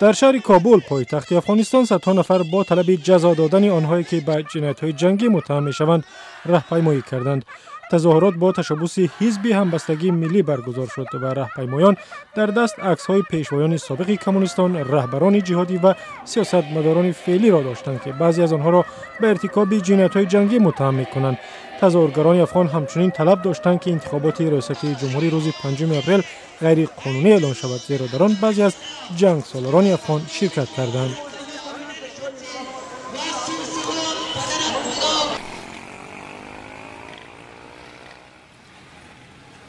Дар шаҳри Кобул, пойтахти Афғонистон, садҳо нафар бо талаби ҷазо додани онҳое ки ба ҷиноятҳои ҷангӣ муттаҳам мешаванд, раҳпаймоӣ карданд. Тазоҳурот бо ташаббуси ҳизби ҳамбастагии миллӣ баргузор шуд ва раҳпаймоён дар даст аксҳои пешвоёни собиқи коммунистон, раҳбарони ҷиҳодӣ ва сиёсатмадорони феълиро доштанд, ки баъзе аз онҳоро ба иртикоби ҷиноятҳои ҷангӣ муттаҳам мекунанд. Тазоҳургарони афғон ҳамчунин талаб доштанд, ки интихоботи риёсати ҷумҳурӣ рӯзи 5 апрел ғайриқонунӣ эълон шавад, зеро дар он баъзе аз ҷангсолорони афғон ширкат карданд.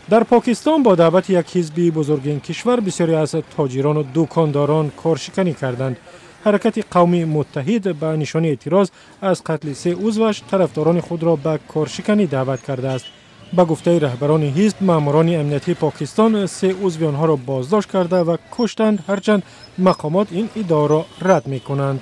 Дар Покистон бо даъвати як ҳизби бузурги ин кишвар бисёре аз тоҷирону дукондорон коршиканӣ карданд. Ҳаракати қавми муттаҳид ба нишони эътироз аз қатли се узваш тарафдорони худро ба коршиканӣ даъват кардааст. Ба гуфтаи раҳбарони ҳизб, маъмурони амниятии Покистон се узви онҳоро боздошт карда ва куштанд, ҳарчанд мақомот ин иддаоро рад мекунанд.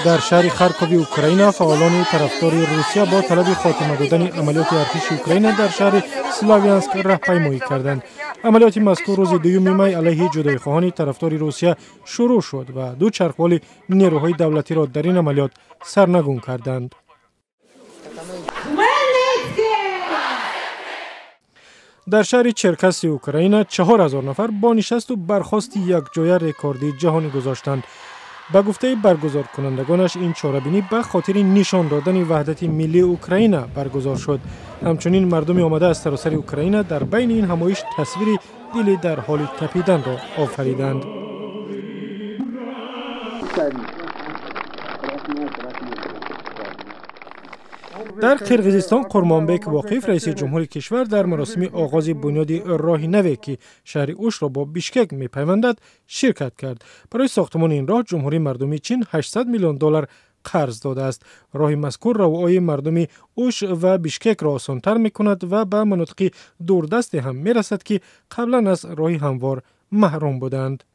Дар шаҳри Харкови Украина фаъолони тарафдори Русия бо талаби хотима додани амалиёти артиши Украина дар шаҳри Славянск раҳпаймоӣ карданд. Амалиёти мазкур рӯзи 2 май алайҳи ҷудоихоҳони тарафдори Русия шурӯъ шуд ва ду чархболи нерӯҳои давлатиро дар ин амалиёт сарнагун карданд. Дар шаҳри Черкаси Украина 4000 нафар бо нишасту бархости якҷоя рекорди ҷаҳонӣ гузоштанд. Ба гуфтаи баргузоркунандагонаш, ин чорабинӣ ба хотири нишон додани ваҳдати миллии Украина баргузор шуд. Ҳамчунин мардуми омада аз саросари Украина дар байни ин ҳамоиш тасвири дили дар ҳоли тапиданро офариданд. Дар Қирғизистон Қурмонбек Воқиф, раиси ҷумҳури кишвар, дар маросими оғози бунёди роҳи наве, ки шаҳри Ушро бо Бишкек мепайвандад, ширкат кард. Барои сохтмони ин роҳ Ҷумҳурии мардумии Чин 800 миллион доллар қарз додааст. Роҳи мазкур равои мардуми Уш ва Бишкекро осонтар мекунад ва ба манотиқи дурдасте ҳам мерасад, ки қаблан аз роҳи ҳамвор маҳрум буданд.